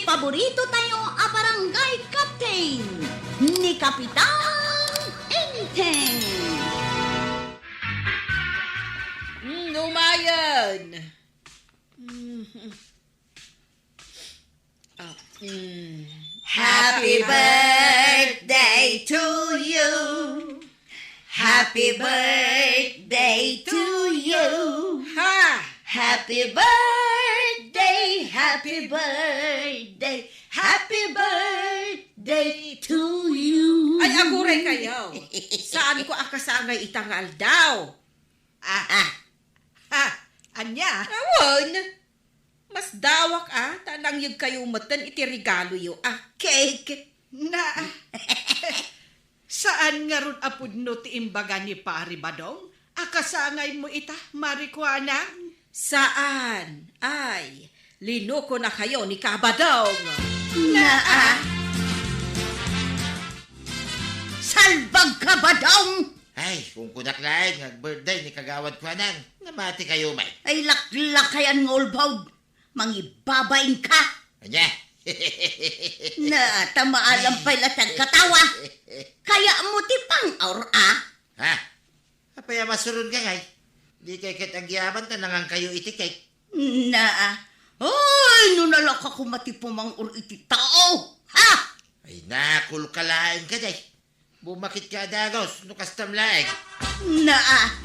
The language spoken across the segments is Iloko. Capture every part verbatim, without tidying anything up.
Paborito tayo a barangay captain, ni Kapitan Enteng. Mm, umayon. Mm. Ah, mm. Happy birthday to you. Happy birthday to you. Ha! Happy birthday, happy birthday, happy birthday to you. Ay, aguray kayo. Saan ko a kasangay ita nga aldaw? Ah, ah. Ha, ania? Awan. Masdawak a, ta nangyegkayo metten iti regaloyo a cake. Na, saan ngarud a pudno ti imbaga ni Pari Badong a kasangaymo ita, Mari Kuanang? Saan? Ay, linukonakayo ni Kabadong. Na, ah. Salbag, Kabadong! Ay, kunkunak laeng nga ag-birthday ni Kagawad Kuanang, namati kayo met. Ay, laklakayan nga ulbod. Mangibabain ka. Ania? Na, ta maalam pay la ti agkatawa. Kayatmo ti pang-aur-a? Ha? Apay a masuron ka, kay? Di kay ket agyaman ta nangan kayo iti cake. Na, ay, no nalaka koma ti pumang-ur iti tao. Ha? Ay, nakulka laeng ka, day. Bumakit ka a dagus, no kastam laeng. Naa.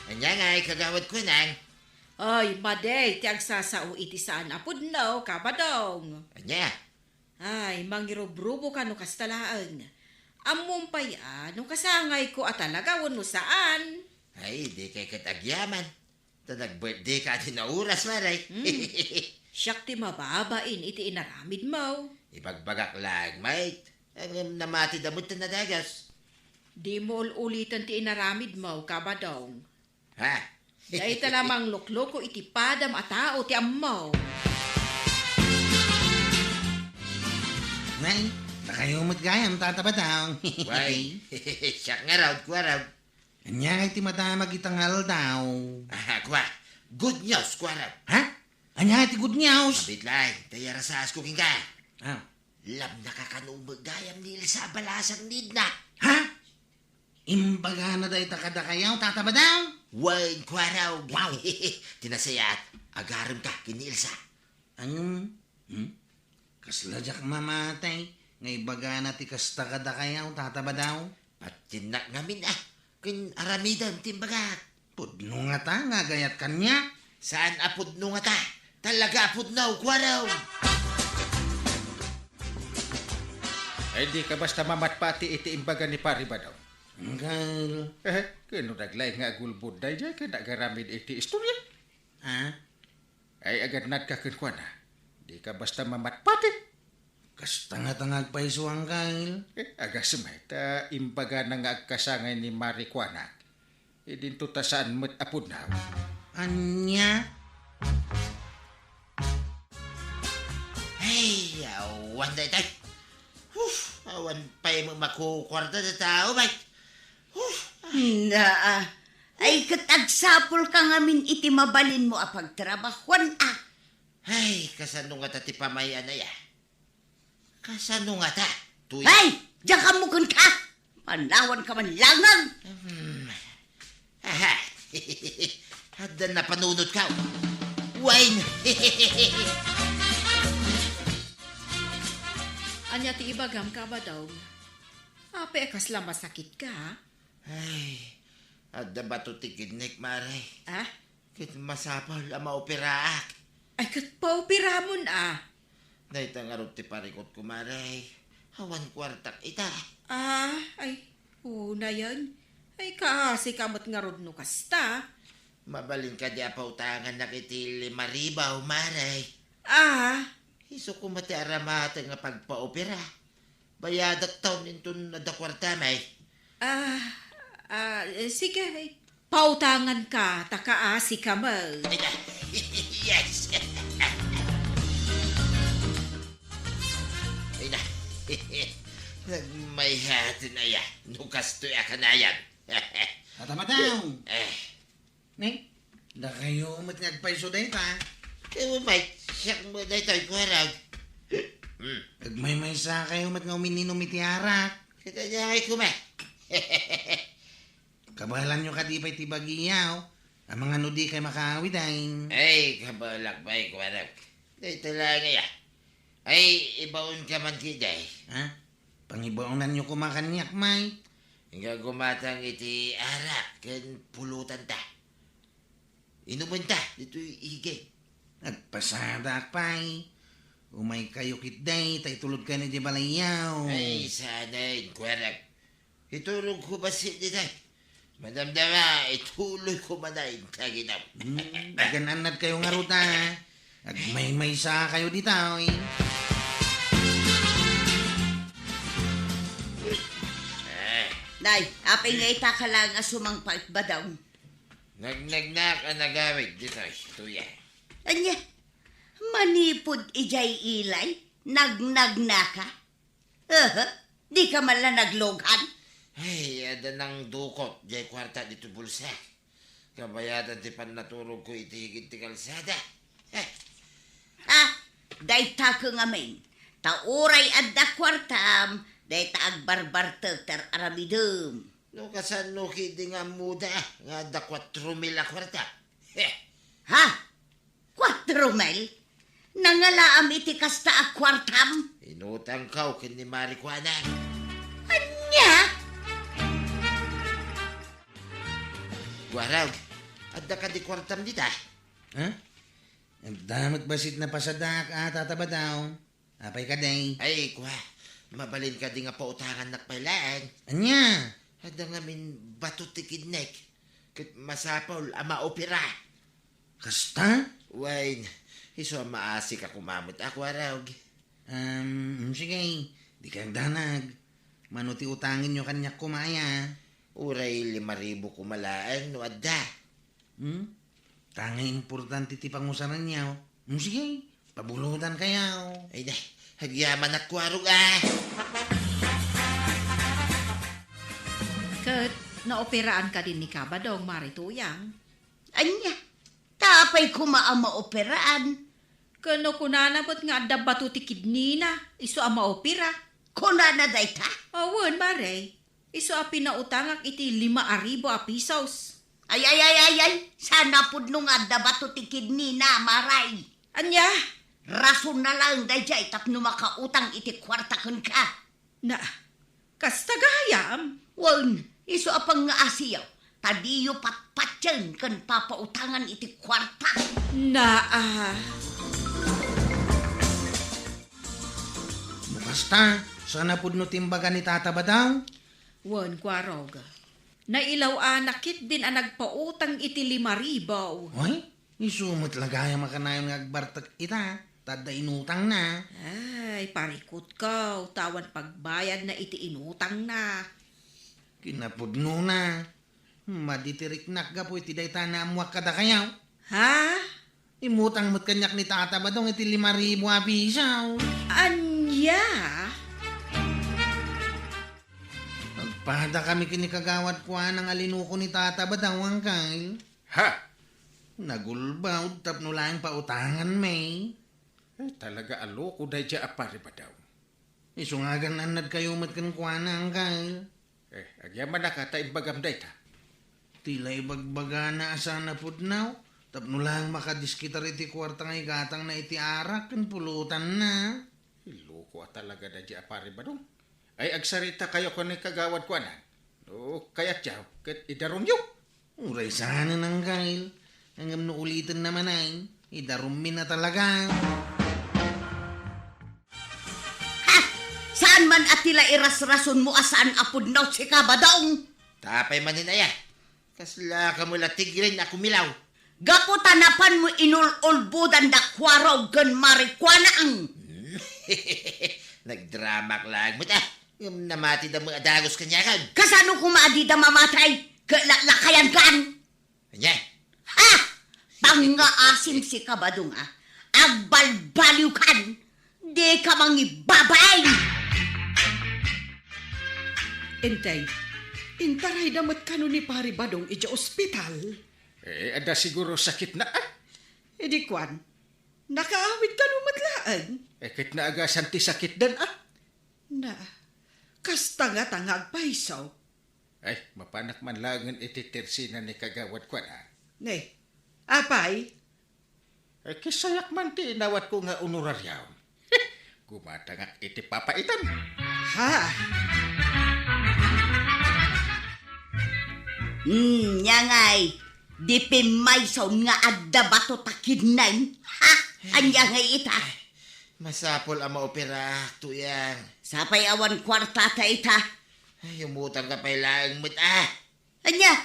Ania ngay, Kagawad Kuanang? Ay, madi ti agsasao iti saan a pudno, Kabadong. Ania? Ay, mangirubrubo ka no kasta laeng. Ammom pay a no kasangayko a talaga wenno saan. Ay, di kay ket agyaman. Ta nag-birthday ka adi na oras, Mare. Hmm. Siak ti mababain iti inaramidmo. Ibagbagak laeng, mate. Ngem namati da met ti nadagas. Dimo ul-uliten ti inaramidmo, Kabadong. Ha? Dayta la manglukloko iti padam a tao ti ammom. Nay, dakayo met gayam, Tata Badong. Way, siak ngarud, kuarog. Ania ngay ti madamag ita nga aldaw? Ah, kua. Good news, kuarog. Ha? Ania ngay ti good news? Abit laeng, ta iyarasasko kenka. Ah. Labnaka kano met gayam ni Elsa a balasang ni Edna. Ha? Imbagana dayta kadakayo, Tata Badong? Wen, kuarog. Wow. Ti nasayaat, agaremka ken ni Elsa. Ngem, hmm? Kasla diak mamati nga ibagana ti kasta kadakayo, Tata Badong. Patiennak ngamin a, ken aramidem ti imbagak. Pudno ngata nga agayat kaniak? Saan a pudno ngata. Talaga a pudno, kuarog. Ay, dika basta mamatpati iti imbaga ni Pari Badong. Angkel. Eh, kano naglaing nga agulbod daydiay ken agaramid iti istorya? Ha? Ay, agannadka kenkuana. Dika basta mamatpati. Kasta ngata nga agpayso, Angkel. Eh, agasem, ta imbagana nga agkasangay ni Mari Kuana. Idinto ta saan met a pudno. Ania? Ay, awan daytoy. Uf, awan pay makukuarta ti tao, bay. Uf. Naa, ay ket agsapulka ngamin iti mabalinmo a pagtrabahuan, a. Ay, kasano ngata ti pamay-an aya? Kasano ngata? Tuy- Ay, diak ammo kenka! Manawanka man laeng! Hmm. Aha. Adda napanunotko. Wine. Ania ti ibagam, Kabadong? Apay a kasla masakitka? Ay, adda bato ti kidnik, Mare. Ah? Ket masapul a maoperaak. Ay, ket paoperamon, a. Dayta ngarud ti parikutko, Mare. Awan kuartak ita. Ah, ay, unayen. Ay, kaasika met ngarud no kasta. Mabalin kadi a pautangannak iti lima ribu, Mare? Ah. Isu koma ti aramateng nga pagpaopera. Bayadak taon inton adda kuartam, ay. Ah, ah, eh, sige, eh. Pautanganka, ta kaasika met. Ay, na. Yes. Ay, na. Nagmayat na ya. No kastoy a kanayan. Tata Badong. Eh. Neng? Dakayo met nga agpayso dayta. Kay umay, siak met daytoy, Kuarog. Hmm. Agmaymaysa kayo met nga umininum iti arak. Kay kanya ngay kuma. Kabaelanyo kadi pay ti bagiyo, amangan no dikay makaawid ay. Ay, kabaelak pay, Kuarog. Dayta laeng aya. Ay, ibaonka man ketdi. Ha? Pangibaonanyo koma kaniak, may. Nga gumatang iti arak ken pulotanta. Inumenta ditoy igid. Agpasadaak pay. Umaykayo ketdi, ta itulodkayo idiay balayyo. Ay, saanen, Kuarog. Iturogko bassit ditoy. Madamdama, ituloyko manen, Kaginang. Hmm, agan-annadkayo ngarud, a. Agmaymaysa kayo ditoy. Ah. Nay, apay nga ita ka laeng a sumangpet, Badong? Nagnagnaka a nagawid ditoy, Tuya. Ania? Manipud idiay ilay, nagnagnaka? Aha, dika man la naglughan? Ay, adda nangdukot diay kuarta ditoy bulsa. Kabayadan ti pannaturogko iti higit ti kalsada. Eh. Ah, dayta ket ngamin. Ta uray adda kuartam, dayta agbarbartek ti ar-aramidem. No kasano ketdi nga ammoda nga adda kuatro mil a kuarta? Eh. Ha? Kuatro mil? Nangalaam iti kasta a kuartam? Inutangko ken ni Mari Kuanang. Ania? Kuarog, adda kadi kuartam dita? Ha? Adda met bassit napasadaak a, Tata Badong. Apay kadi? Ay, kua, mabalin kadi nga pautangannak pay laeng? Ania? Adda ngamin bato ti kidnek, ket masapul a maopera. Kasta? Wen, isu a maasik a kumamet a, Kuarog. Um, sige, dika agdanag. Mano ti utangenyo kaniak koma aya? Uray lima ribu koma laeng no adda. Hmm? Ta nga importante ti pangusaranyo. Hmm, sige, pabulotankayo. Ay, na, agyamanak, Kuarog, a. Ket naoperaan kadi ni Kabadong, Mari Tuyang? Ania? Ta apay koma a maoperaan? Ken no kunana met nga adda bato ti kidnina, isu a maopera. Kunana dayta? Awan, Mari. Isu a pinautangak iti lima a ribu a pisos. Ay, ay, ay, ay, ay, saan a pudno nga adda bato ti kidnina, Mari. Ania? Rasonna laeng daydiay tapno makautang iti kuarta kenka. Na, kasta gayam? Wen, isu a pangngaasiyo, ta diyo patpatien ken papautangan iti kuarta. Na, a. No kasta, saan a pudno ti imbaga ni Tata Badong? Wen, Kuarog. Nailaw-anak ketdin a nagpautang iti lima ribu. Ay, isu met la gayam a kanayon nga agbartek ita, ta adda inutangna. Ay, parikutko, ta awan pagbayadna iti inutangna. Kinapudnona, madi ti riknak gapu iti dayta a naammoak kadakayo. Ha? Immutang met kaniak ni Tata Badong iti lima ribu a piso. Ania? Agpadakami ken ni Kagawad Kuanang a linuko ni Tata Badong, Angkel. Ha? Nagulbod tapno laeng pautanganmi. Eh, talaga a loko daydiay a Pari Badong. Isu nga agan-annadkayo met kenkuana, Angkel. Eh, agyamanak a ta imbagam dayta. Ti la ibagbagana a saan a pudno, tapno laeng makadiskitar iti kuarta nga igatangna iti arak ken pulotanna. Loko a talaga daydiay a Pari Badong. Ay, agsaritakayo ken ni Kagawad Kuanang. No kayatyo, ket idarumyo. Uray saanen, Angkel. Ngem no ulitenna manen, idarummi na talaga. Ha! Saan man a ti la irasrasonmo a saan a pudno, sika, Badong? Ta apay manen aya? Kasla kamo la tigren a kumilaw. Gapu ta napanmo inul-ulbodan da Kuarog ken Mari Kuanang. Nagdramak laeng met, a. Ngem namatida met a dagus kaniakan. Kasano koma a dida mamatay? Ket laklakayankan? Ania? Ha! Pangngaasim, sika, Badong, a. Agbalbaliwkan. Dika mangibabay! Entay, intarayda met kano ni Pari Badong idiay ospital? Eh, adda siguro sakitna, ah? Idi kuan, nakaawid kano met laeng? Eh, ket naagasan ti sakitdan, ah? Na, kasta ngata nga agpayso. Ay, mapanak man laengen iti tersina ni kagawad kuan, ah? Ne, apay? Eh, kisayak man ti inawatko nga honorarium. Gumatangak iti papaitan. Ha? Hmm, nya ngay, di pimmayson nga adda bato ta kidneng. Ha? Anya ngay ita? Masapul a maoperaak, Tuyang. Sapay awan kuarta ta ita. Ay, umutang ka pay laeng met, ah. Anya?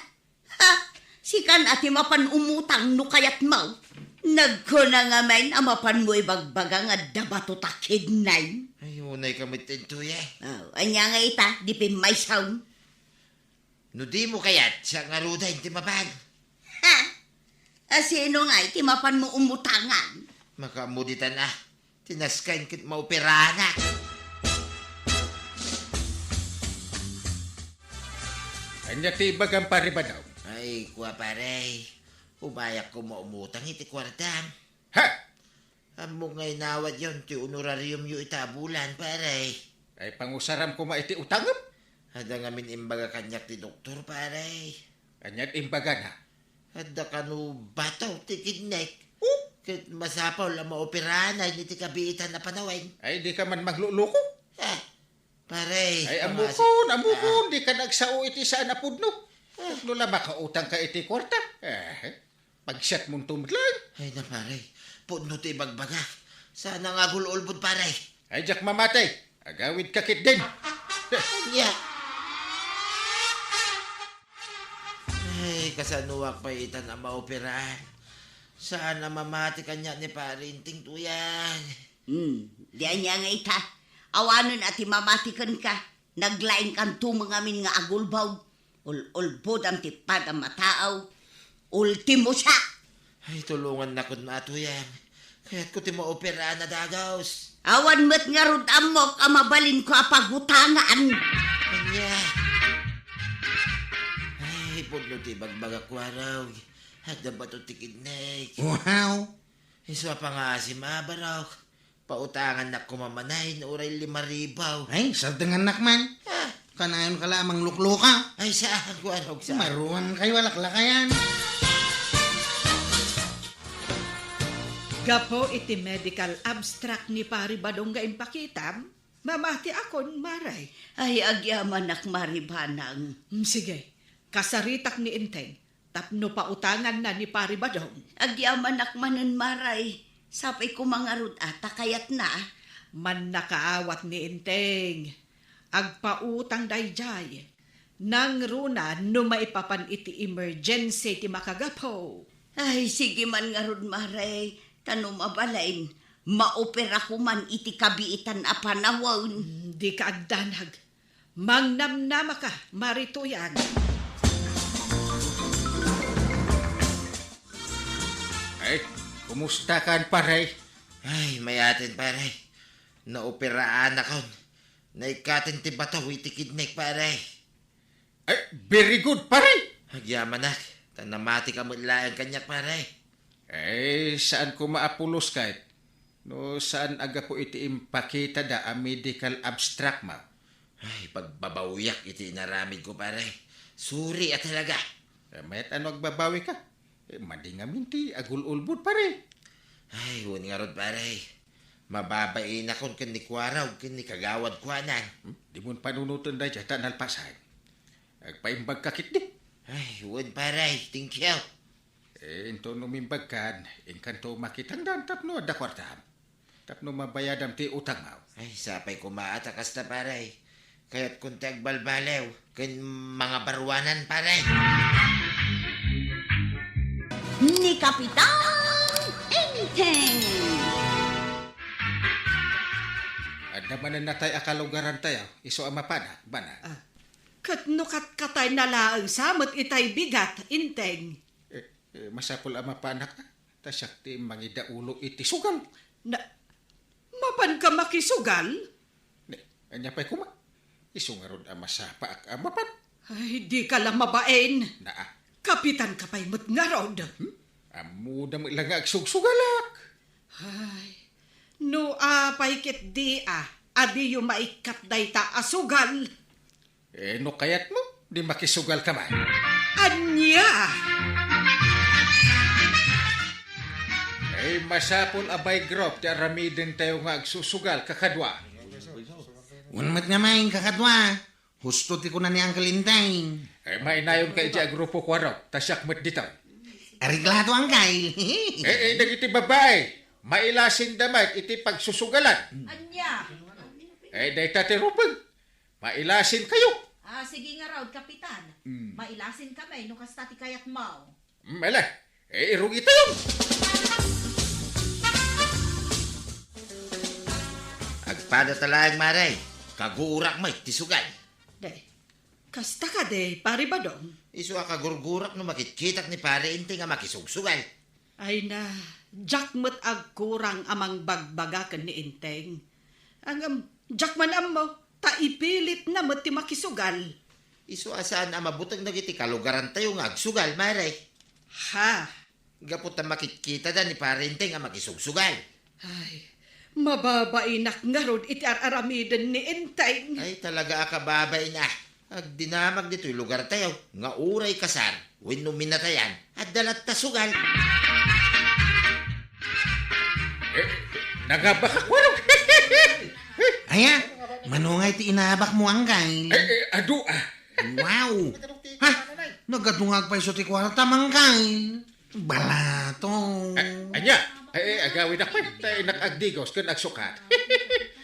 Ha? Sikan a ti mapan umutang no kayatmo. Nagkuna ngamin a mapanmo ibagbaga nga adda bato ta kidneng. Ay, unay ka met, Tuyang. Oh, anya nga ita, di pimmayson? No dimo kayat, siak ngaruden ti mapan. Ha? A sino ngay ti mapanmo umutangan? Makaammo ditan, ah. Ti nasken ket maoperaanak. Ania ti ibagam, Pare Badong? Ay, kua, pare. Umayak koma umutang iti kuartam. Ha? Ammok nga inawatyon ti honorariumyo ita a bulan, pare. Ay, pangusaram koma iti utangem? Adda ngamin imbaga kaniak ti doktor, pare. Ania ti imbagana? Adda kano bato ti kidnek. Oh? Ket masapul a maoperanan iti kabiitan a panawen. Ay, di ka man magluluko? Ah, pare, ay, pangasi-, ammokon, ah, ammokon, di ka nagsao iti saan a pudno. Ah. No la makautang ka iti kuarta. Eh, pagsiatmonto met laeng. Ay na, pare, pudno ti ibagbaga. Saan nga agul-ulbod, pare. Ay, diak mamati. Agawid ka ketdin. Ania? Ay, kasanoak pay itan a maoperaan? Saan a mamati kaniak ni Pare Enteng, Tuyang? Hmm, di ania nga ita. Awanen a ti mamati kenka. Naglaingkanto met ngamin nga agulbod. Ul-ulbodam ti padam a tao. Ultimo siak. Ay, tulongannakon, Tuyang. Kayatko ti maoperaan a dagus. Awan met ngarud ammok a mabalinko a pagutangan. Ania? Ay, pudno ti ibagbagak, Warog. Adda bato ti kidnek. Wow! Isu a pangaasim, a, Barok. Pautangannak koma manen uray lima ribu. Ay, sardengannak man. Ah. Kanayon ka la a manglukluka. Ay, saan, Warog, saan? Maruan kayo a laklakayan. Gapu iti medical abstract ni Pari Badong nga impakitam, mamatiakon, Mare. Ay, agyamanak, Mari Banang. Mm, sige, kasaritak ni Enteng tapno pautanganna ni Pari Badong. Agyamanak manen, Mare. Sapay koma ngarud a ta kayatna. Mannakaawat ni Enteng. Agpautang daydiay. Nangruna no maipapan iti emergency ti makagapu. Ay, sige man ngarud, Mare, ta no mabalin, maoperako man iti kabiitan a panawen. Mm, dika agdanag. Mangnamnamaka, Mare Tuyang. Ay, kumusta kan, pare? Ay, mayaten, pare. Naoperaanakon. Naikkaten ti bato iti kidnek, pare. Ay, very good, pare! Agyamanak, ta namati ka met laeng kaniak, pare. Eh, saan koma a pulos ket? No saan a gapu iti impakitada a medical abstract mo? Ay, pagbabawiak iti inaramidko, pare. Suri a talaga. Eh, mayat a no agbabawi ka. Eh, madi ngamin ti agul-ulbod, pare. Ay, wen ngarud, pare. Mababainakon ken ni Kuarog ken ni Kagawad Kuanan. Hmm? Dimon panunoten daydiay ta nalpasan. Agpaimbag ka ketdi. Ay, wen, pare. Thank you. Eh, inton umimbag kan, inkanto makitangdan tapno adda kuartam. Tapno mabayadam ti utangmo. Ay, sapay koma ta kasta, pare. Kayatkon ti agbalbaliw ken mangabaruanan, pare. Ni Kapitan Enteng. Adda manen natay a kalugarantayo, isu a mapanak, bana. Ah, ket no katkatayna laeng sa met itay bigat, Enteng. Eh, eh, masapul a mapanak, ah. Ta siak ti mangidaulo iti sugal. Na, mapanka makisugal? Ne, ania pay koma? Isu ngarud a masapaak a mapan. Ay, dika la mabain. Naa. Kapitan ka pay met ngarud. Hmm? Ammoda met la nga agsugsugalak. Ay, no apay ket di a, adiyo maikkat dayta a sugal. Eh, no kayatmo, di makisugal ka man. Ania? Eh, masapul a by group ti aramiden tayo nga agsusugal, kakadua. Wen met nga main, kakadua. Husto ti kuna ni Uncle Enteng. Eh, mainayon ka iti agrupo ko, Arok, ta siak met ditoy. Areglado, Uncle. Eh, eh, dagiti babai, mailasinda met iti pagsusugalan. Ania? Eh, dayta ti rupeng. Mailasin kayo. Ah, sige ngarud, Kapitan. Mm. Mailasin kami no kasta ti kayatmo. Mm, ala, eh, irugitayon. Agpada ta laeng, Mare. Kagurak met ti sugal. Day, kasta kadi, Pare Badong? Isu a kagurgurak no makitkitak ni Pare Enteng a makisugsugal. Ay na, diak met agkurang a mangbagbaga ken ni Enteng. Ngem, diak man ammo, ta ipilitna met ti makisugal. Isu a saan a mabuteng dagiti kalugarantayo nga agsugal, Mare. Ha? Gapu ta makitkitada ni Pare Enteng a makisugsugal. Ay, mababainak ngarud iti ar-aramiden ni Enteng. Ay, talaga a kababain a. Agdinamag ditoy lugartayo nga uray kasar wenno minatayan, adda latta sugal. Eh, nangabakak, Warok. Aya, mano ngay ti inabakmo, Uncle? Eh, eh, adu, ah. Wow! Ha? Nagadungag pay isu ti kuarta, Uncle. Balato. Eh, ania? Eh, eh, agawidak pay. Ta innak agdigos ken agsukat.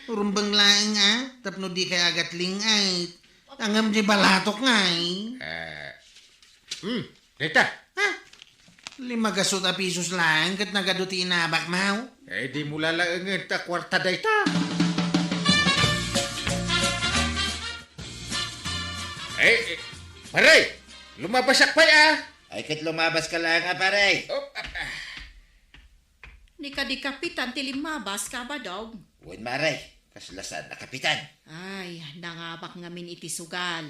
Rumbeng laeng, ah, tapno dikay agatling-ay. Ngem di balatok ngay. Eh, hmm, dayta. Ha? Lima gasut a pisos laeng ket nagadu ti inabakmo. Eh, dimo lalaengen ta kuarta dayta. Eh, eh, pare, lumabasak pay, ah. Ay, ket lumabaska laeng, ah, pare. Oh, ah, ah. Ni kadi kapitan ti limmabas, Kabadong. Wen, Mare, kasla saan a kapitan. Ay, nangabak ngamin iti sugal.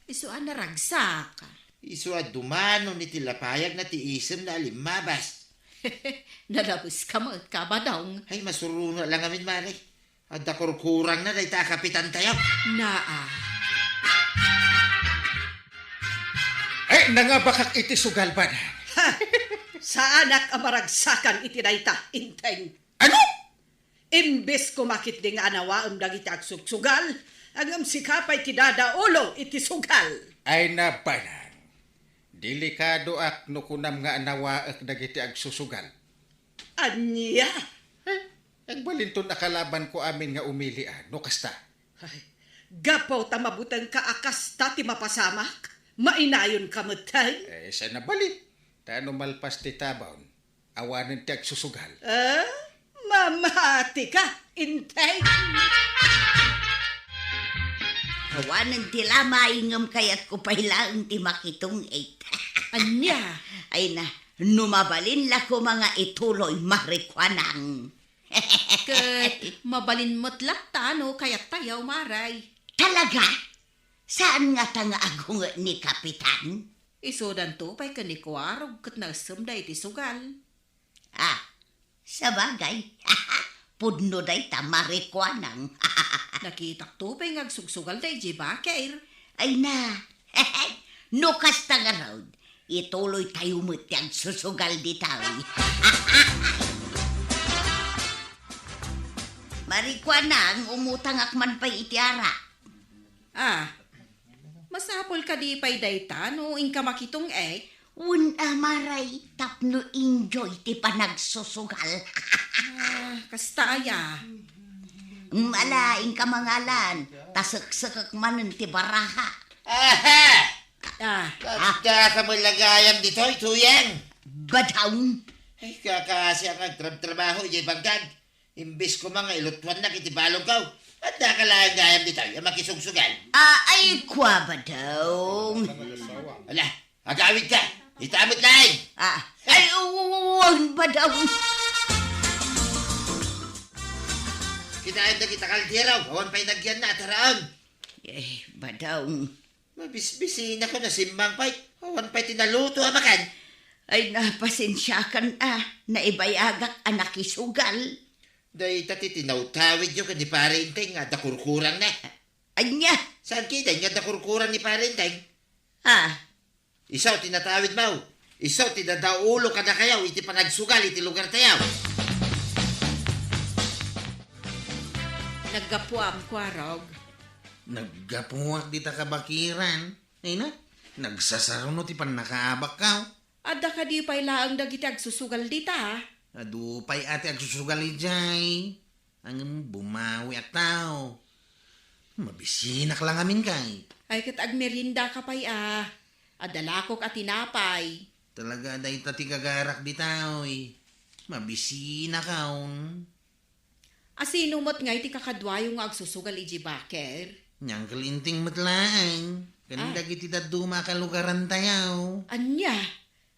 Isu a naragsak. Isu a dumanon iti lapayagna ti isemna a limmabas. Nalabeska met, Kabadong. Ay, masurono la ngamin, Mare. Adda kurkurangna dayta a kapitantayo. Naa. Ay, nangabakak iti sugal, Badang. Ha! Saanak a maragsakan iti dayta, Enteng. Ano? Imbes koma ketdi nga anawaem dagiti agsugsugal, ngem sika pay ti dadaulo iti sugal. Ay, na, Badang. Delikadoak no kunam nga anawaek dagiti agsusugal. Ania? Eh, agbalinton a kalabanko amin nga umili, a, no kasta. Ay, gapu ta mabutengka a kasta ti mapasamak, mainayonka metten. Eh, saan a balin? Ta no malpas ti tabon, awanen ti agsusugal. Eh? Mamatika, Enteng! Awanen ti lamay ngem kayatko pay laeng ti makitong-it. Ania? Ay na, no mabalin la koma nga ituloy, Mare Kuanang. Ket mabalin met latta no kayattayo, Maray. Talaga? Saan ngata nga agunget ni Kapitan? Isudanto pay ken ni Kuarog ket naesemda iti sugal. Ah, sabagay. Pudno dayta, Mare Kuanang. Nakitakto pay nga agsugsugalda idiay bakir. Ay na. No kasta ngarud, ituloytayo met ti agsusugal ditoy. Mare Kuanang, umutangak man pay iti arak. Ah, masapul kadi pay dayta no inka makitong-it? Wen a, Maray, tapno enjoy ti panagsusugal. Ah, kasta aya. Mm, ala, inka mangalan, ta seksekek manen ti baraha. Aha! Ah. Kasta ka met la gayam ditoy, Tuyang? Badaw. Ay, kakasi ang agtrabtrabaho, ijay bangkag. Imbes koma nga ilutuannak iti balongko, adda ka laeng gayam ditoy a makisugsugal. Ah, ay, kua, Badong. Ala, agawid ka. Ita met laeng. Ah, ay, uwan, Badong. Kitaem dagita kaldero, awan pay nagyan na, taraon. Eh, Badong. Mabisbisinakon a simmang pay. Awan pay ti naluto a makan. Ay, napasensiakan a, naibayagak a nakisugal. Dayta ti tinawtawidyo ken ni Pare Enteng nga adda kurkurangna. Ania? Saan ketdin nga adda kurkurang ni Pare Enteng? Ah. Isu ti natawidmo. Isu ti dadaulo kadakayo iti panagsugal iti lugartayo. Naggapuam, Kuarog. Naggapuak dita kabakiran. Ay na, nagsasaruno ti pannakaabakko. Adda kadi pay laeng dagiti agsusugal dita? Adu pay a ti agsusugal idiay. Ngem bumawiak tao. Mabisinak la ngamin kay. Ay, ket agmeriendaka pay a. Adda lakok a tinapay. Talaga, dayta ti gagarak dita, oy. Mabisinakon. A sino met ngay ti kakaduayo nga agsusugal idiay baker? Ni Uncle Enteng met laeng. Ken dagiti dadduma a kalugarantayo. Ania?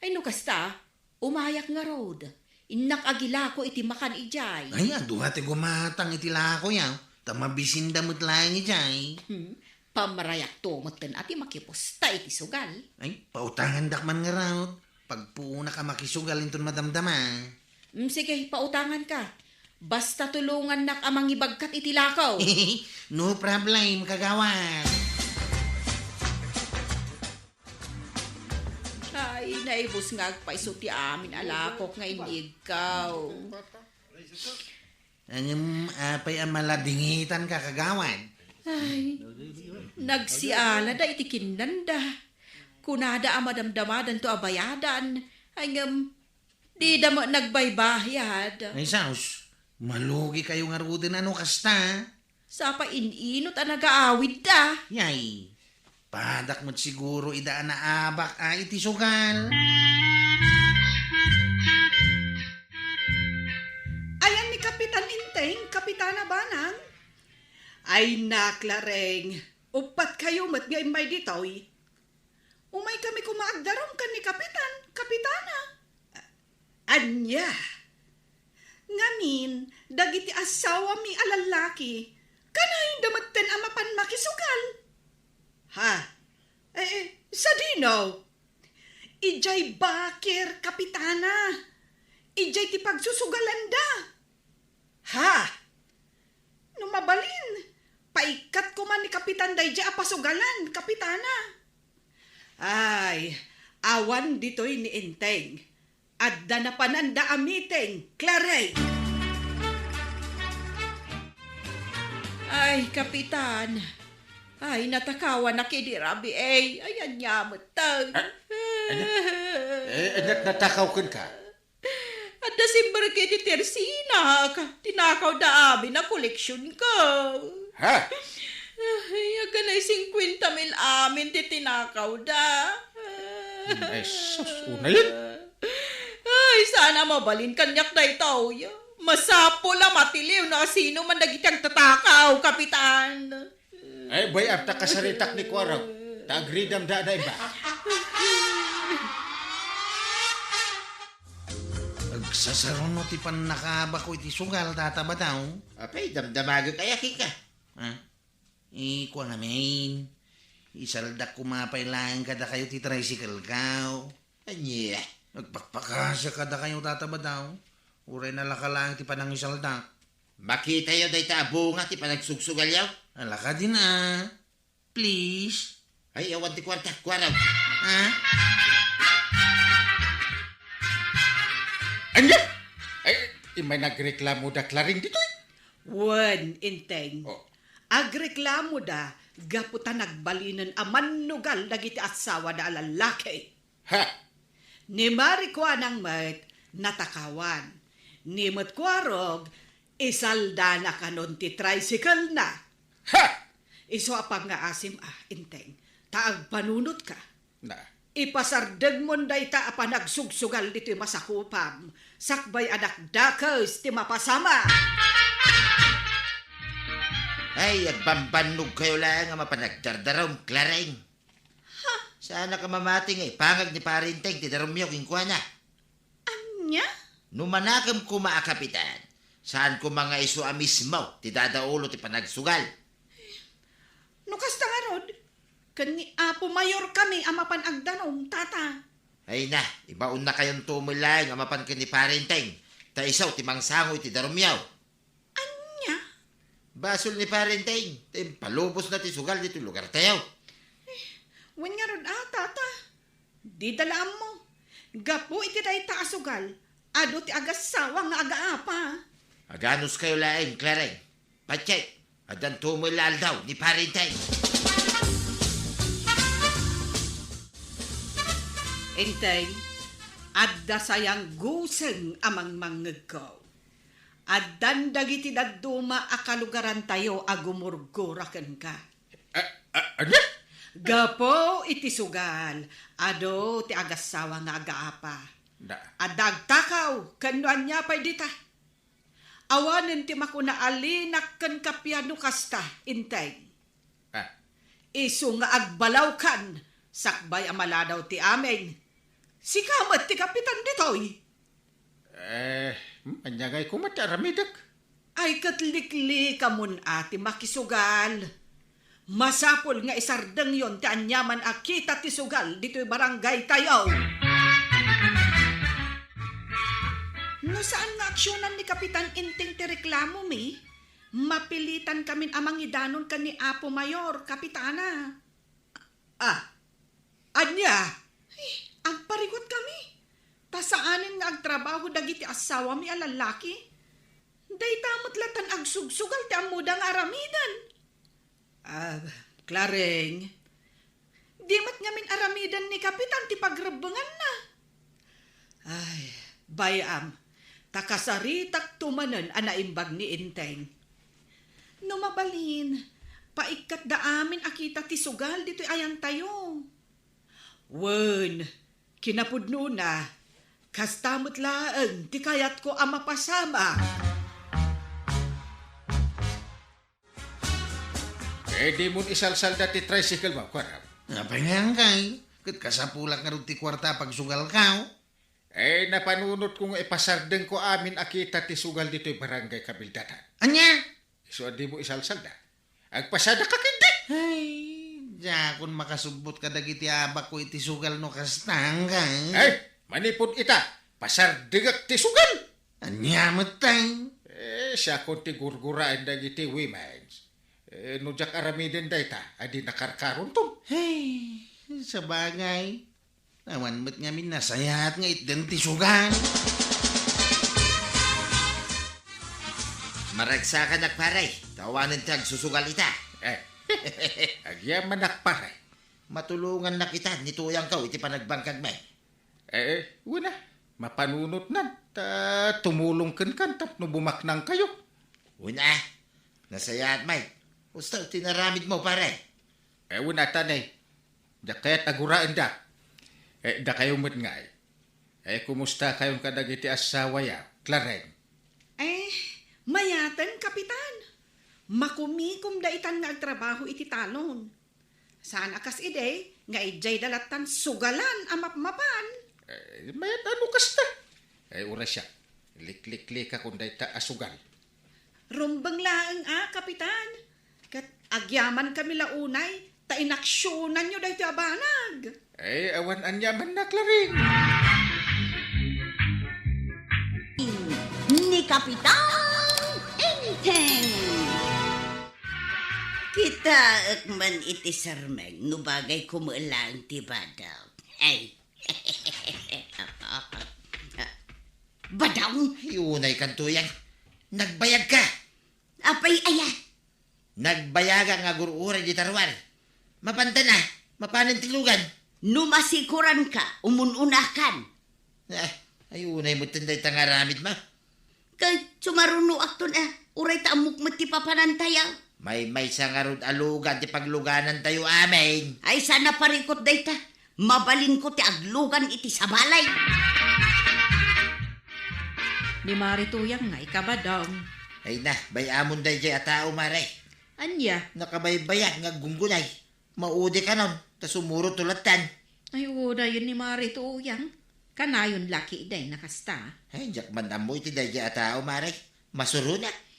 Ay, no kasta, umayak ngarud. Innak agilako iti makan idiay. Ay, adu a ti gumatang iti lakoyo, ta mabisinda met laeng idiay. Hmm, pamrayakto metten a ti makipusta iti sugal. Ay, pautangandak man ngarud. Pagpuonak a makisugal inton madamdama. Mm, sige, pautanganka. Basta tulongannak a mangibagkat iti lako. No problem, kagawad. Ay, naibus nga agpayso ti amin a lakok nga inyegko. Ngem apay a maladingitanka, kagawad? Ay, nagsialada iti kinnanda. Kunada a madamdamadanto a bayadan. Ay, ngem, dida met nagbaybayad. Ay, sus, malugikayo ngaruden a no kasta. Sa pay in-inot a nagaawidda. Yay, padak met siguro ida a naabak a iti sugal. Ayan ni Kapitan Enteng, Kapitana Banang. Ay, Clareng, uppat kayo met nga immay ditoy. Umaykami koma agdarum ken ni Kapitan, Kapitana. Ania? Ngamin, dagiti assawami a lallaki, kanayonda metten a mapan makisugal? Ha? Eh, eh, sadino? Idiay baker, Kapitana. Idiay ti pagsusugalanda. Ha? No mabalin, paikkat koma ni Kapitan daydiay a pasugalan, Kapitana. Ay, awan ditoy ni Enteng. Adda napananda a meeting, Clareng. Ay, Kapitan. Ay, natakawanak idi rabii. Ay, ania metten. Ah, ania? Eh, ania natakaw kenka? Adda simberek iti tersinak. Tinakawda amin a koleksionko. Ha? Ay, agganay singkuenta mil amin ti tinakawda. Ay, sus, unayen. Ay, saan a mabalin kaniak daytoy. Masapul a matiliw no asino man dagiti agtatakaw, Kapitan. Ay, bay-am ta kasaritak ni Kuarog, ta agridamdada iba. Agsasaruno ti pannakabako iti sugal, Tata Bataw. Apay, damdamagek aya kenka? Ha? Eh, kua ngamin, isaldak koma pay laeng kadakayo ti tricycle-ko. Ania? Agpakpakasiak kadakayo, Tata Bataw. Uray nalaka laeng ti panangisaldak. Makitayo dayta a bunga ti panagsugsugalyo? Alakadin a. Please. Ay, awan ti kuarta. Kuarta. Ha? Ania? Ay, immay nagreklamo da Clareng ditoy? Wen, Enteng. Oh. Agreklamo da gapu ta nagbalinen a mannugal dagiti assawada a lallaki. Ha? Ni Mari Kuanang met natakawan. Ni met Kuarog, isaldana kanon ti tricycle-na. Ha! Isu a pangngaasim a, Enteng, ta agpanunotka. Na. Ipasardegmon dayta a panagsugsugal ditoy masakupam, sakbay a dakdakes ti mapasamak. Ay, agbambannogkayo laeng a mapan agdardarum, Clareng. Ha? Saanak a mamati nga ipangag ni Pare Enteng ti darumyo kenkuana. Ania? No manakem koma a kapitan, saan koma nga isu a mismo ti dadaulo ti panagsugal. No kasta ngarud, Ken ni Apo Mayor kami a mapan agdanum, Tata. Ay na, ibaonnakayonto met laeng a mapan ken ni Pare Enteng, ta isu ti mangsango iti darumyo. Ania? Basol ni Pare Enteng, ta impalubosna ti sugal ditoy lugartayo. Wen ngarud a, Tata. Dida la ammo. Gapu iti dayta a sugal, adu ti agassawa nga agaapa. Aganuskayo laeng, Clareng. Patse, addanto met la aldaw ni Pare Enteng. Enteng, adda sayan guseng a mangmangngegko. Addan dagiti dadduma a kalugarantayo a gumurgura kenka. A, a, ania? Gapu iti sugal, adu ti agassawa nga agaapa. Da. Adda agtakaw, ken no ania pay dita. Awanen ti makuna a linak ken kapian no kasta, Enteng. Ah. Isu nga agbalawkan, sakbay a maladaw ti amin. Sika met ti kapitan ditoy. Eh, ania ngay koma ti aramidek? Ay, ket liklikamon a ti makisugal. Masapul nga isardengyon ti aniaman a kita ti sugal ditoy barangaytayo. No saan nga aksionan ni Kapitan Enteng ti reklamomi, mapilitan kamin a mangidanon ken ni Apo Mayor, Kapitana. Ah, ania? Ay, agparikut kami. Ta saanen nga agtrabaho dagiti assawami a lallaki. Dayta met latan agsugsugal ti ammoda nga aramiden. Ah, Clareng. Di met ngamin aramiden ni Kapitan ti pagrebbenganna. Ay, bay-am, ta kasaritakto manen a naimbag ni Enteng. No mabalin, paikkatda amin a kita ti sugal ditoy ayantayo. Wen, kinapudnona, kasta met laeng ti kayatko a mapasamak. Eh, dimon isalsalda ti tricycle mo, kuarta. Apay nga inkay? Ket kasapulak ngarud ti kuarta a pagsugalko. Eh, napanunotko nga ipasardengko amin a kita ti sugal ditoy barangay Kabildatan. Ania? Isu a dimo isalsalda. Agpasadak a ketdi. Ay, diakon makasubbot kadagiti abakko iti sugal no kasta, inkay. Ay, manipud ita, pasardengak ti sugal. Ania met tay? Eh, siakon ti gurguraen dagiti women's. Eh, no diak aramiden dayta, adi nakarkaronton. Hey, sabagay. Awan met ngamin nasayaat nga itden ti sugal. Maragsakanak, pare. Ta awanen ti agsusugal ita. Eh, agyamanak, pare. Matulongannak ita ni tuyangko iti panagbangkagmi. Eh, eh, wen a, mapanunotnan, ta tumulong kenkan tapno bumaknangkayo. Wen a, nasayaat met. Kasta ti inaramidmo, pare? Eh, wen a, ta ne, diak kayat a guraenda. Eh, dakayo met ngay. Eh, kumustakayon kadagiti assawayo, Clareng? Eh, mayaten, Kapitan. Makumikomda itan nga agtrabaho iti talon. Saan a kas idi nga idiayda lattan sugalan a mapmapan. Eh, mayat a no kasta. Eh, uray siak, likliklikakon dayta a sugal. Rumbeng laeng a, Kapitan. Ket agyamankami la unay ta inaksionanyo daytoy a banag. Eh, awan aniamanna, Clareng. Ni Kapitan Enteng. Kitaek man iti sermeng no bagay koma laeng ti badang. Ay. Badang? Ay, unay kanto yan. Nagbayag ka. Apay aya? Nagbayagak nga agur-uray dita ruar. Mapanta na, mapanen ti lugan. No masikoranka, umun-unakan. Ah, ay, unay met dayta nga aramidmo. Ket sumarunoakton a, uray ta ammok met ti papanantayo. Maymaysa ngarud a lugan ti pagluganantayo amin. Ay, saan a parikut dayta. Mabalinko ti aglugan iti sabalay. Ni Mari Tuyang nga ikabadong. Ay na, bay-amon daydiay a tao, Mare. Ania? Nakabaybayag nga aggunggunay. Maudi kanon, ta sumurot to lattan. Ay, unayen ni Mari Tuyang. Kanayon la ketdi a kasta. Ay, diak man ammo iti daydiay a tao, Mare. Masuronak.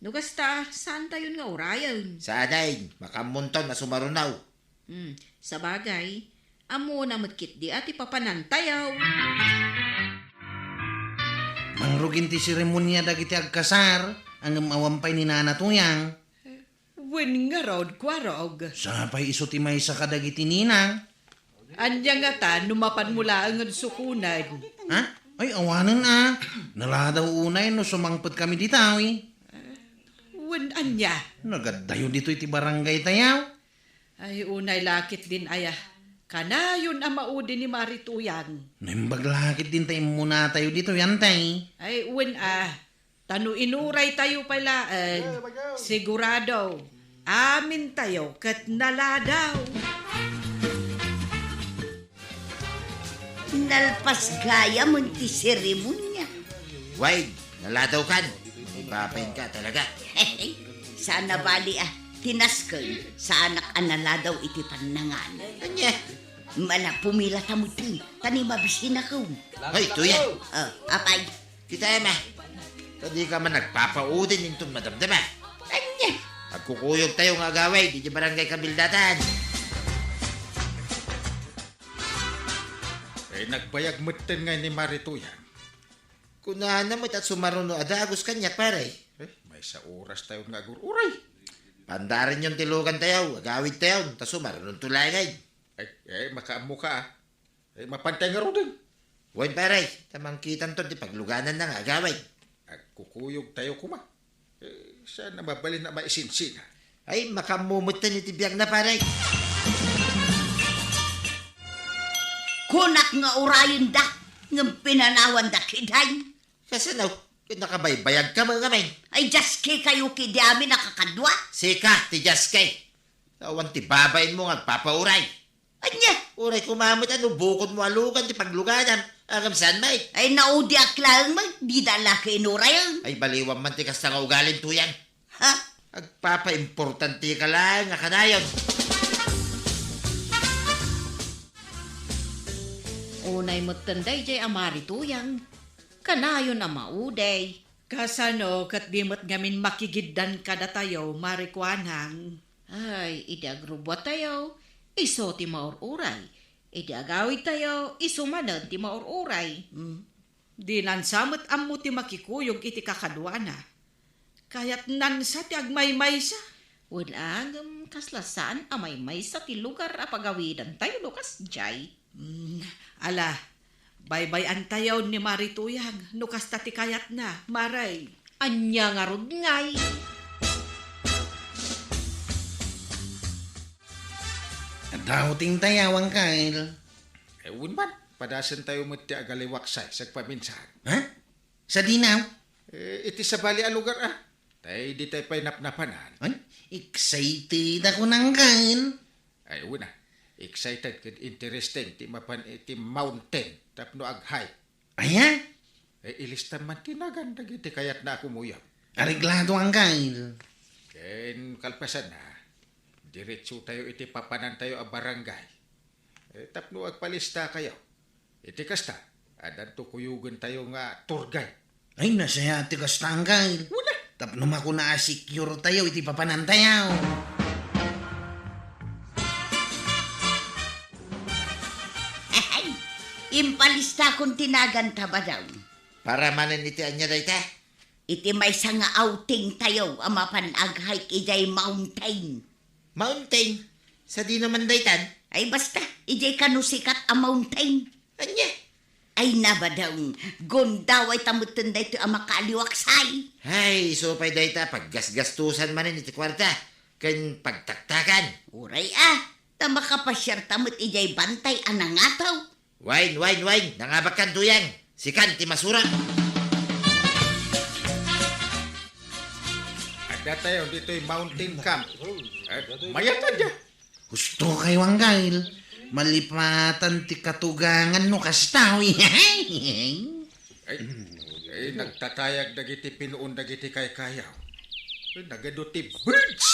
No kasta, saantayon nga urayen? Saanen, makaammonton a sumaruno. Hmm, sabagay, ammona met ketdi a ti papanantayo. Mangrugin ti seremonia dagiti agkasar, ngem awan pay ni Nana Tuyang. Wen ngarud, Kuarog. Sapay isu ti maysa kadagiti ninang. Ania ngata no mapanmo laeng nga sukonen? Ha? Ay, awanen a. Naladaw unay no sumangpet kami ditoy. Wen ania? Nagaddayo ditoy ti barangay tayo. Ay, unay la ketdin aya. Kanayon a maudi ni Mari Tuyang. Naimbag la ketdin ta immuna tayo ditoy, antay. Ay, wen a. Ta no inuray tayo pay laeng, sigurado, amin tayo ket naladaw. Nalpas gayam ti seremonia. Wait, naladaw kan. Ipapain ka talaga. Saan a bali a, ti nasken, saanak a naladaw iti pannangan. Ania? Mala, pumila ta met, ta ni mabisinakem. Hoy, Tuyang. Oh, apay? Kita, Emma. Ta dika man nagpapaudin inton madamdama. Ania? Agkukuyog tayo nga agawid, idiay barangay Kabildatan. Eh, nagbayag metten ngay ni Mari Tuyang. Kunana met a sumaruno a dagus kaniak, pare. Eh, maysa oras tayo nga agur-uray. Pandarenyon ti lugan tayo, agawid tayo, ta sumarunon to laeng. Ay, eh, makaammo ka, ah. Eh, mapantay ngaruden. Wen, pare, ta mangkitanto ti paglugananna nga agawid. Agkukuyog tayo koma. Eh, saan na mabalin a maisinsina? Ay, makaammo metten iti biagna, pare. Kunak nga urayenda, ngem pinanawanda ketdin. Kasano? Ket nakabaybayag ka met ngamin. Ay, jaske kayo ketdi amin a kakadua. Sika, ti jaske. Awan ti babainmo nga agpapauray. Ania? Uray koma met a no bukodmo a lugan ti pagluganam. Agam saan met? Ay, naudiak laeng met, dida la kinurayan. Ay, baliwan man ti kasta nga ugalin, Tuyang. Ha? Agpapaimportante ka laeng a kanayon. Unay metten daydiay a Mari Tuyang. Kanayon a maudi. Kasano ket di met ngamin makigiddan kadatayo, Mari Kuanang? Ay, idi agrubbuatayo, isu ti maur-uray. Idi agawidtayo, isu manen ti maur-uray. Hmm. Dinan sa met ammo ti makikuyog iti kakaduana. Kayatnan sa ti agmaymaysa. Wen a, ngem kasla saan a maymaysa ti lugar a pagawidantayo no kasdiay. Hmm, ala, baybay-antayo ni Mari Tuyang no kasta ti kayatna, Mari. Ania ngarud ngay? Adda utingtayo, Angkel. Eh, wen man, padasentayo met ti agaliwaksay, sagpaminsan. Ha? Sadino? Eh, iti sabali a lugar, ah. Tay, di tay pay napnapanan. Ay, excited ako, Angkel. Ay, wen a. Excited ken interesting ti mapan iti mountain tapno ag-hike. Aya? Eh, ilistam man ti nagan dagiti kayatna a kumuyog. Areglado, Angkel. Ken kalpasanna, diretsotayo iti papanantayo a barangay. Eh, tapno agpalistakayo. Iti kasta, addanto kuyogentayo nga tour guide. Ay, nasayaat ti kasta, Angkel. Wen a. Tapno makuna a secure tayo iti papanantayo. Ahay, impalistakon ti naganta, Badong. Para manen iti ania dayta? Iti maysa nga outing tayo a mapan ag-hike idiay mountain. Mountain? Sadino man daytan? Ay, basta, idiay kano sikat a mountain. Ania? Ay, na, Badong, gundaway ta metten daytoy a makaaliwaksay. Ay, isu pay dayta, paggasgastusan manen iti kuarta, ken pagtaktakan. Uray a, ta makapasiar ta met idiay bantay a nangataw. Wen, wen, wen, nangabakkan, Tuyang. Sikan ti masurak. Adda tayo ditoy mountain camp. Eh, mayat adda. Husto kayo, Angkel. Malipatan ti katugangan no kasta, wi. Ay, ay, nagtatayag dagiti pinuon dagiti kaykayaw. Ay, nagadu ti birds.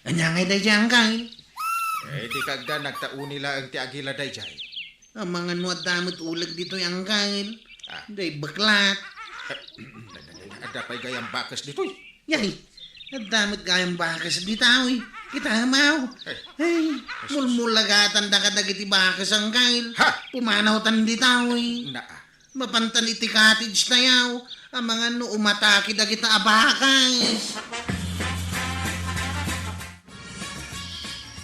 Ania ngay daydiay, Angkel? Eh, di kagda nagtauni laeng ti agila daydiay. Amangan no adda met uleg ditoy, Angkel. Ah. Day, baklat. Adda pay gayam bakes ditoy. Yay, adda met gayam bakes ditoy. Kita, Maw. Ay. Ay, mulmulagatan da kadagiti bakes, Angkel. Ha? Pumanawtan ditaw, eh. Naa. Mapantan iti cottage tayo, amangan no umatake dagita a bakes.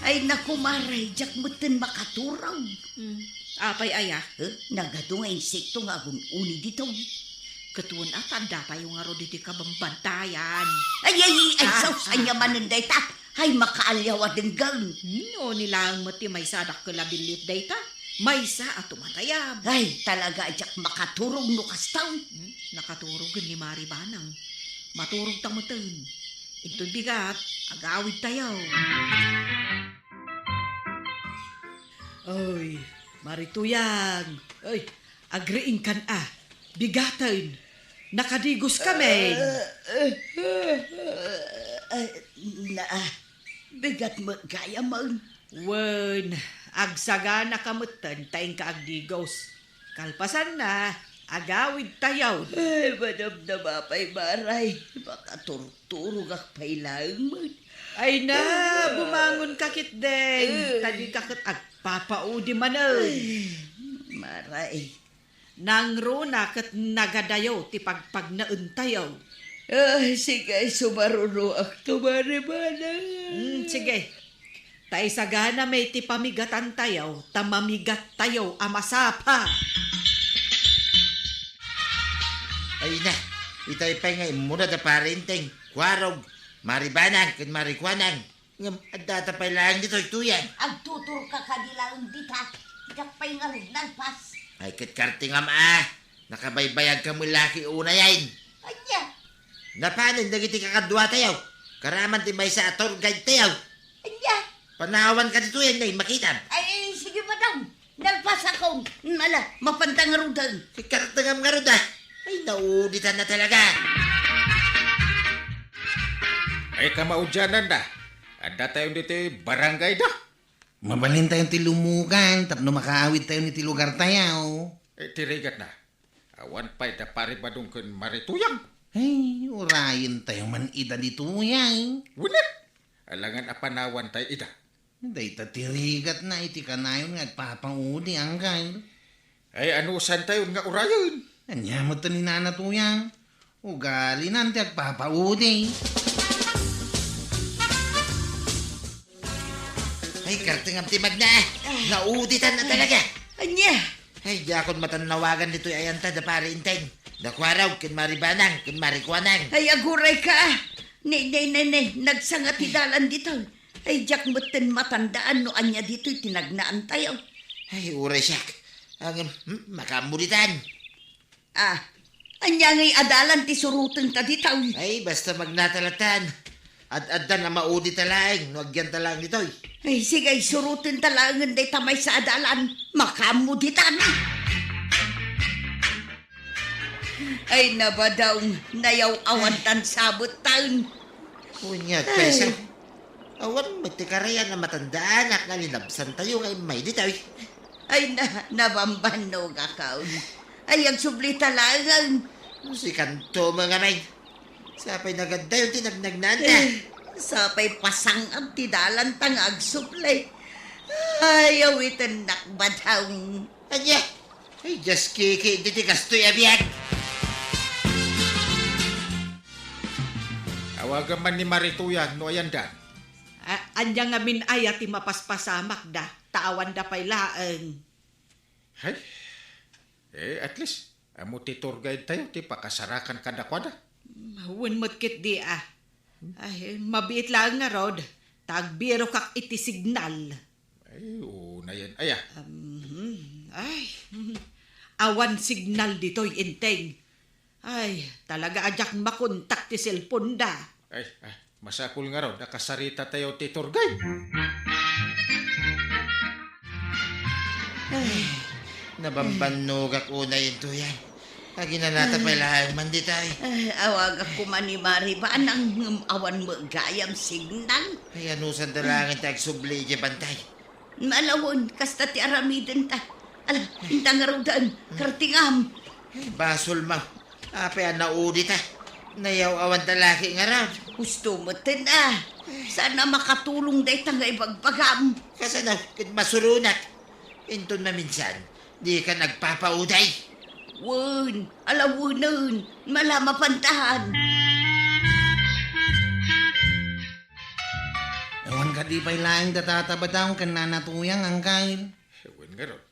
Ay, naku, Mare, diak metten makaturog. Hmm. Apay aya? Eh, nagadu nga insekto nga agun-uni ditoy. Ket wen a, ta adda tayo ngarud iti kabambantayan. Ay, ay, ay, ay, ah, sus, ah. Ania manen dayta? Ay, makaaliaw a denggen. Hmm, no, ni laeng met ti maysa a dakkel a billit dayta. Maysa a tumatayab. Ay, talaga a diak makaturog no kasta. Hmm, nakaturogen ni Mari Banang. Maturog ta metten. Intoy bigat, agawid tayo. Oy, Mari Tuyang. Oy, agriingkan a. Bigaten. Nakadigos ka, men. Ay, na, bigat met gayam. Wen, agsagana ka metten ta inka agdigos. Kalpasanna, agawid tayo. Ay, madamdama pay, Maray. Makaturturogak pay laeng met. Ay na, bumangon ka ketdin. Eh. Ta dika ket agpapaudi manen. Ay, Maray. Nangruna ket nagadayo ti pagpagnaentayo. Ay, sige, sumarunoak, tumaribanan. Hmm, sige. Ta isagana met ti pamigatantayo, ta mamigattayo a masapa. Ay na, itay pay nga immuna da Pare Enteng, Kuarog, Mari Banang, ken Mari Kuanang. Ngem, addata pay laeng ditoy, Tuyang. Agtuturka kadi laeng dita, diak pay ngarud nalpas. Ay, ket kartingam a, nakabaybayag ka met la ket unayen. Ania? Napanen dagiti kakaduatayo. Karaman ti maysa a tour guide tayo. Ania? Panawan ka ditoy, nay, makitam. Ay, sige, madam. Nalpasakon. Ala, mapantang ngaruden. Ikartengam ngarud a. Ay, nauditan na talaga. Ay, kamaudianan da. Adda tayo ditoy barangay da. Mabalin tayo ti lumugan tapno makaawid tayo iti lugar tayo. Eh, ti rigat na. Awan pay da Pare Badong ken Mari Tuyang. Ay, urayen tayo man ida ditoy, ay. Wala. Alangan a panawan tayo ida. Dayta ti rigat na iti kanayon nga agpapaudi, Angkel. Ay, anusan tayon nga urayen? Ania met ti ni Nana Tuyang? Ugalina ti agpapaudi. Ay, kartengam ti magna. Nauditan na talaga. Ania? Ay, diakon matannawagan ditoy ayanta da Pare Enteng. Da Kuarog, ken Mari Banang, ken Mari Kuanang. Ay, aguray ka. Ne, ne, ne, ne, nagsanga ti dalan ditoy. Ay, diak metten matandaan no ania ditoy ti nagnaan tayo. Ay, uray siak. Ang, hmm, makaammo ditan. Ah, ania ngay adalan ti suruten ta ditoy? Ay, basta magnata latan. Ad-addan a maudi ta laeng no agyan ta laeng ditoy. Ay, sige, suruten ta laengen dayta maysa adalan. Makaammo ditan. Ay, nabadaw, nayaw-awan tan sabet tan. Unyat, Ay. Pesa. Awan met ti karayan a matandaanak nga linabsan tayo nga immay ditoy. Ay, na, nabambannogak, awn. Ay, agsubli ta laeng. Sikanto, mga may. Sapay nagaddayon ti nagnagnaanta. Eh, sapay pasangab ti dalanta nga agsubli. Ay, awitennak, badaw. Ania? Ay, just kiki, iti kastoy a biag. Awagan man ni Mari Tuyang no ayanda. A-, ania ngamin aya ti mapaspasamak da, ta awan da pay laeng. Hay. Eh, at least, ammo ti tour guide tayo ti pakasarakan kadakuada. Wen met ketdi, ah. Ay, mabiit laeng ngarud, ta agbirokak iti signal. Ay, unayen aya. Mhm. Ay, awan signal ditoy, Enteng. Ay, talaga a diak makontak ti cellphone da. Ay, ay, masapul ngarud a kasarita tayo ti tour guide. Ay, nabambannogak unay intoy. Aginanata pay laeng man ditoy. Ay, awagak koma ni Mari Banang ngem awan met gayam signal. Ay, anusan da laeng ti agsubli idiay bantay. Ala wen, kasta ti aramidenta. Ala, inta ngaruden, kartingam. Ay, basol, ma. Apay a naudita? Nayaw-awan ta laki ngarud. Husto metten a. Saan a makatulong dayta nga ibagbagam? Kasano ket masuronak? Inton maminsan, dika nagpapauday. Wen, alawenen, malamapantan. Awan kadi pay laeng data a Badong ken Nana Tuyang, Angkel? Wen ngarud,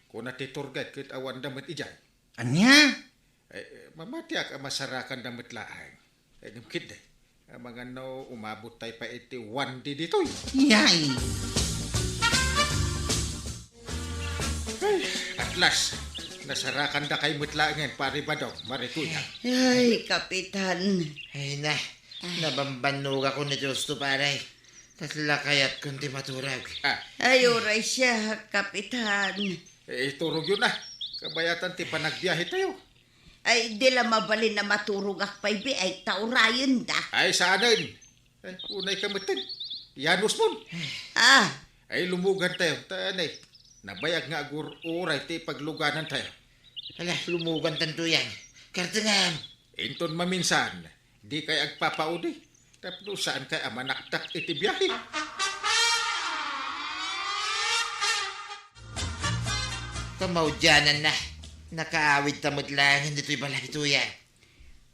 kuna ti tour guide ket awanda met idiay. Ania? Eh, mamatiak a masarakanda met laeng. Eh, ngem ketdi, amangan no umabot tay pay iti one day ditoy. Yay! Ay, at last, nasarakandakay met laengen, Pare Badong, Mare Tuyang. Ay, Kapitan. Ay na, nabambannogakon iti husto, pare. Kasla kayatkon ti maturog. Ah. Ay, uray siak, Kapitan. Eh, iturogyo na. Kabayatan ti panagbiahetayo. Ay, di la mabalin a maturogak pay bi, ay, ta urayenda. Ay, saanen. Ay, unay ka metten. Yanusmon. Ah. Ay, lumugantayo. Ta, anay, nabayag nga agur-uray ti pagluganantayo. Ala, lumugantan, Tuyang. Kartengam. Inton maminsan, dikay agpapaudi. Tapno saankay a manaktak iti biahe. Kamaudiananna, nakaawidta met laengen ditoy balay, Tuyang.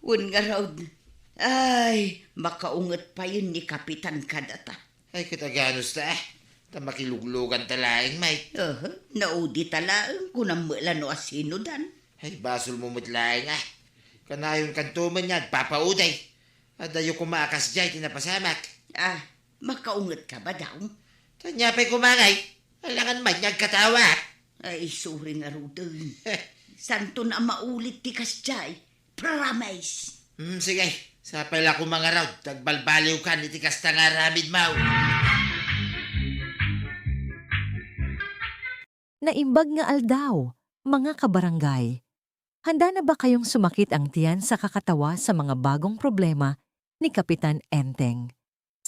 Wen ngarud, ay, makaunget payen ni Kapitan kadata. Ay, ket aganusta, ah. Ta makilugluganta laeng, Mike. Aha, naudita laeng, kunam met la no asinodan. Ay, basolmo met laeng, ah. Kanayonkanto met nga agpapauday. Adayo koma a kasdiay ti napasamak. Ah, makaungetka, Badong? Ania pay koma ngay, alangan met nga agkatawa. Ay, sorry ngaruden. Saanton a maulit ti kasdiay. Promise. Hmm, sige. Sapay la koma ngarud, ta agbalbaliwkan iti kasta nga aramidmo. Naimbag nga aldaw, mga kabarangay. Handa na ba kayong sumakit ang tiyan sa kakatawa sa mga bagong problema ni Kapitan Enteng?